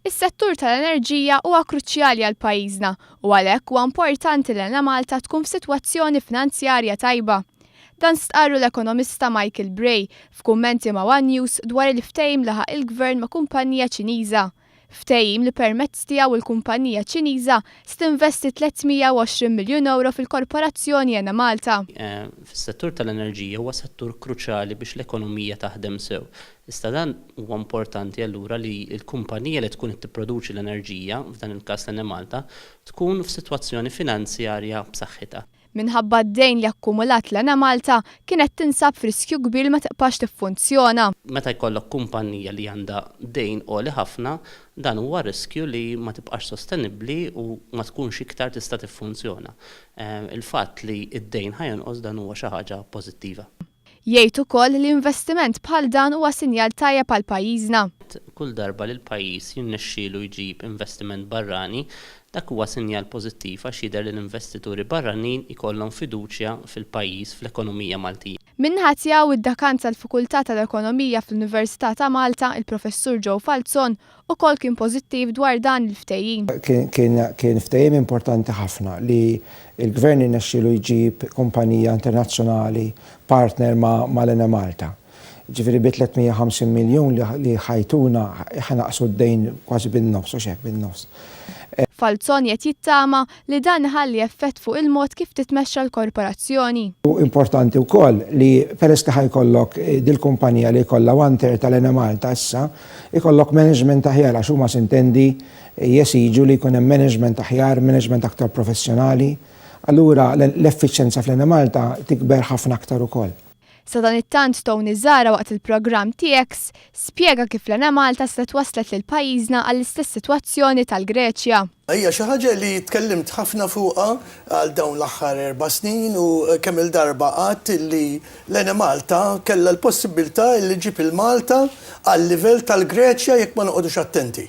Is-settur tal-enerġija huwa kruċjali għal pajjiżna u għalhekk huwa importanti li l-Enemalta tkun f'sitwazzjoni finanzjarja tajba. Dan stqarru l-ekonomista Michael Bray f'kummenti ma' One News dwar il-ftehim li laħaq il-Gvern ma' kumpanija Ċiniża. Ftehim li permezz tiegħu l-kumpanija Ċiniża se tinvesti 320 miljun ewro fil-Korporazzjoni Enemalta. Fis-settur tal-enerġija huwa settur kruċjali biex l-ekonomija taħdem sew. Iżda dan huwa importanti allura li l-kumpanija li tkun qed tipproduċi l-enerġija, f'dan il-każ l-Enemalta, tkun f'sitwazzjoni finanzjarja b'saħħitha. Minħabba d-dejn li akkumulat l-Enemalta kienet tinsab f'riskju kbir li ma tibqax tiffunzjona. Meta jkollok kumpanija li għandha dejn għoli ħafna, dan huwa riskju li ma tibqax sostenibbli u ma tkunx iktar tista' tiffunzjona. Il-fatt li d-dejn ħa jonqos dan huwa xi ħaġa pożittiva. Jgħid ukoll li investiment bħal dan huwa sinjal tajjeb għal pajjiżna. Kull darba li l-pajjiż jirnexxielu jġib investiment barrani, dak huwa sinjal pożittiv għax jidher li l-investituri barranin ikollhom fiduċja fil-pajjiż, fl-ekonomija Maltija. Min-naħa tiegħu, id-Dekan tal-Fakultà tal-Ekonomija fl-Università ta' Malta, il-Professur Joe Falzon, ukoll kien pożittiv dwar dan il-ftehim. Kien ftehim importanti ħafna li l-Gvern irnexxielu jġib kumpanija internazzjonali partner mal-Enemalta. Ġifieri bi 350 miljun li ħa jtuna ħa naqsu d-dejn kważi bin-nofs, hux hekk, bin-nofs. Falzon qed jittama li dan iħalli effett fuq il-mod kif titmexxa l-korporazzjoni. Importanti wkoll li peress li ħa jkollok dil-kumpanija li jkollha one third tal-Enemalta issa, ikollok management aħjar għax huma sintendi jesiġu li jkun hemm management aħjar, management aktar professjonali. Allura l-effiċjenza fl-Enemalta tikber ħafna aktar ukoll. Sadanittant Tony Zahra waqt il-programm TX spjega kif l-Enemalta setgħet wasslet lil pajjiżna għall-istess sitwazzjoni tal-Greċja. Hija xi ħaġa li tkellimt ħafna fuqha għal dawn l-aħħar 4 snin u kemm-il darba għedt li l-Enemalta kellha l-possibbiltà li ġġib 'il Malta għal livell tal-Greċja jekk ma noqogħdux attenti.